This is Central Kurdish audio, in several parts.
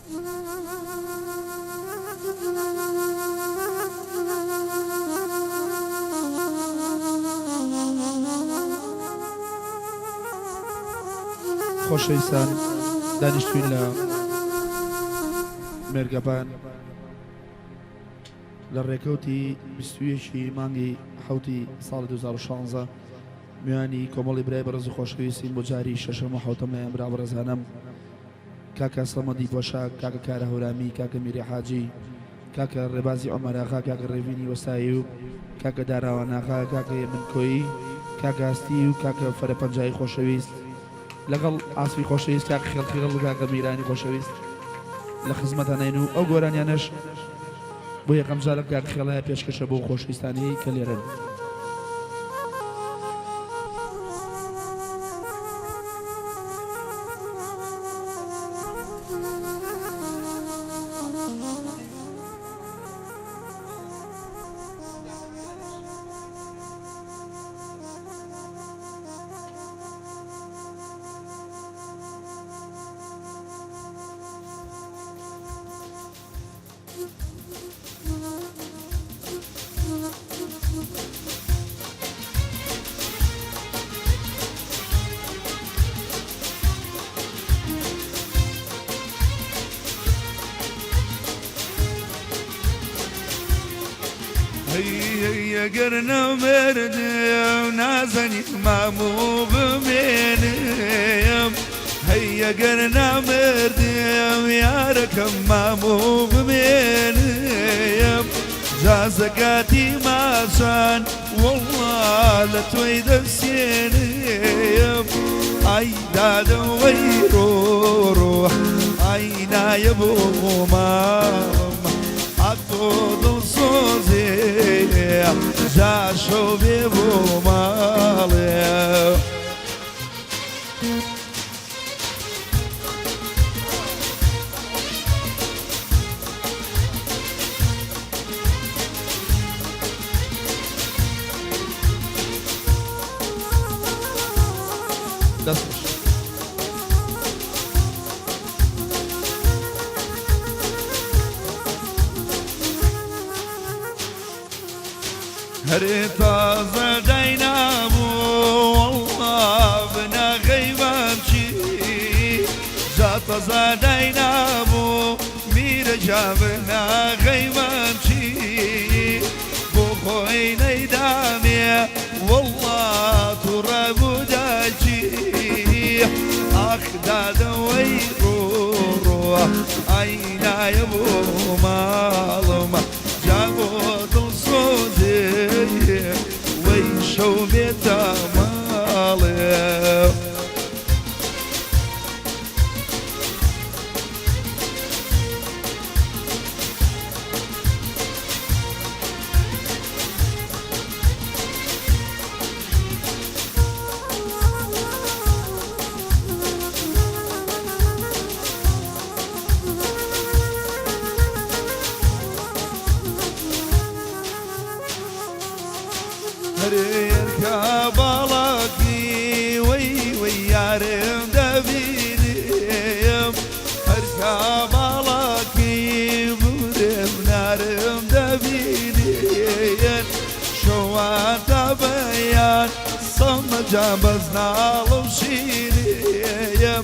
خۆشەویستان دانیشتوین لە مێرگەبان لە ڕێکەوتی 21 مانگی حوتی ساڵی 2016 میوانی کۆمەڵی برای بەڕێز و خۆشەویستین بۆ جاری شەشەم و حەوتەم لایەن برا بەڕێزانم کاکە سەمەدی پۆشاک، کاکە کارە هەورامی، کاکە میری حاجی، کاکە ڕێبازی عومەراغا، کاکە ڕێڤینی وەسایی و کاکە داراواناغا، کاکە هێمن کۆیی، کاکە هەستی و کاکە فەرە پەنجایی خۆشەویست لەگەڵ ئاسفی خۆشەویست کاکە خێڵ خێڵ و کاکە میرانی خۆشەویست لە خزمەتانین و ئەو گۆرانیانەش بۆ یەکەم جارە کاک خێڵایە پێشکەشە بۆ خۆشەویستانی کە لێرەن. ئەگەر نەمردم نازەنین ماموو بمێنم هەی ئەگەر نامردم یارەکەم ماموو بمێنم جا زەکاتی ماچان وەڵڵا لە تۆی دەسێنم ئای دادە وەی ڕۆ ڕۆ ئای نایە بۆ ماڵم ئەتۆ دڵسۆزێ جا شەو بێ بۆ ماڵێ. دەست خۆش. هەرێ تازە داینابوو وەڵڵا بناغەی بامچی جا تەزا داینابوو میرە جا بناغەی بامچی بۆ خۆی نەیدامێ وەڵڵا توڕە بوو دایکی ئاخ دادە وەی ڕۆ ڕۆ ئای نایە بۆ ماڵم جا بۆ دڵسۆزێ وەی شەو بێتە ماڵێ. هەرێرکە باڵاکی وەی وەی یارم دەبینیم هەرکە باڵاکی بورم نارم دەبینین شەوان تا بەیان سەمەجان بەس ناڵە و شیریم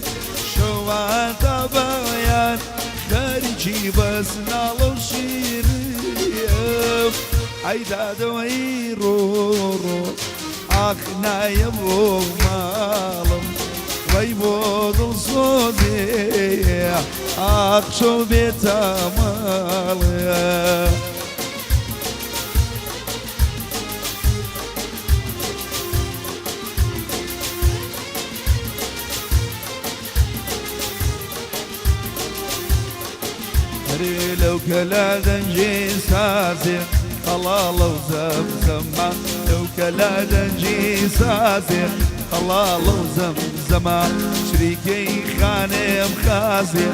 شەوان تا بەیان خەریکی بەس ناڵە و شیریم ئەی دادە وەی ڕۆ ڕۆ ئاخ نایە بۆ ماڵم وەی بۆ دڵسۆزێ ئاخ چۆ بێتە ماڵێ. هەرێ لەو کەلا دەنگی سازێ هەڵاڵە و زەمزەمە لەو کەلا دەنگی سازێ هەڵاڵە و زەمزەمە چریکەی خانێم خازێ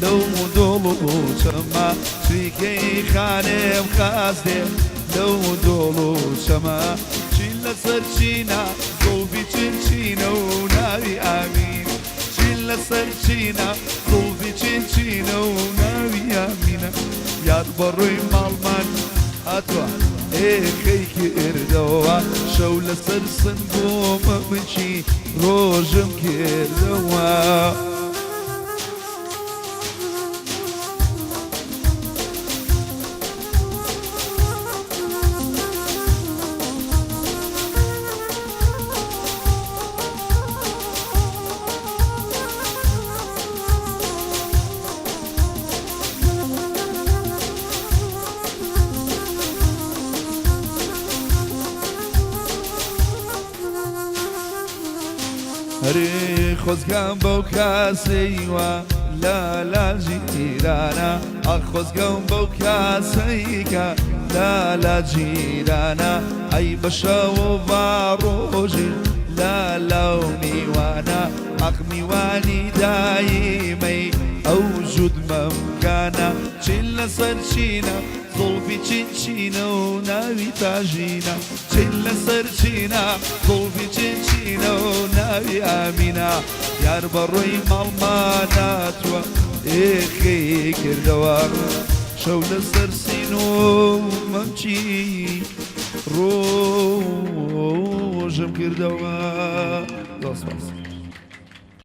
لەو دۆڵ و چەمە چریکەی خانێم خازێ لەو دۆڵ و چەمە چین لەسەر چینە زوڵفی چرچینە و ناوی ئامین. لەسەر چینە، زوڵفی چین چینە و ناوی ئامینە. یار بەڕووی ماڵمان هاتووە، ئێخەی کردەوە. شەو لەسەر سنگ و مەمکی ڕۆژم کردەوە. ئەرێ خۆزگەم بەو کاسەی وا لە لا جیرانە، ئاخ خۆزگەم بەو کاسەی کە لە لا جیرانە، ئەی بە شەو و بە ڕۆژی لە لاو میوانە، ئاخ میوانی دایمەی ئەو جووت مەمکانە. چین لەسەر چینە، زوڵفی چین چینە و ناوی تاژینە. چین لەسەر چینە، زوڵفی چین چینە و ناوی ئامینە. یار بە ڕووی ماڵماناتوە، ئێخەی کردەوە. شەو لەسەر سین و مەمکی ڕۆژم کردەوە. زۆر سپاس.